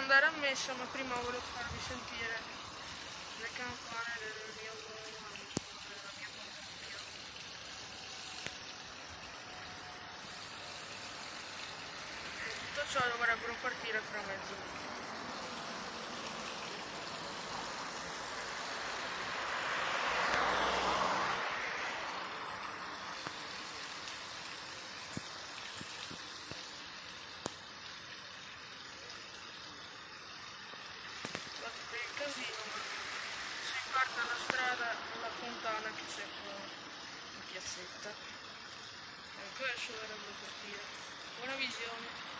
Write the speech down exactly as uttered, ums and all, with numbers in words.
Andare a mesa, ma prima volevo farvi sentire le campane del mio, della mia parrocchia. E tutto ciò dovrebbero partire fra mezzanotte. Guardate il casino, ma si parte alla strada, alla fontana che c'è qua in piazzetta. Ecco, adesso vado a partire. Buona visione.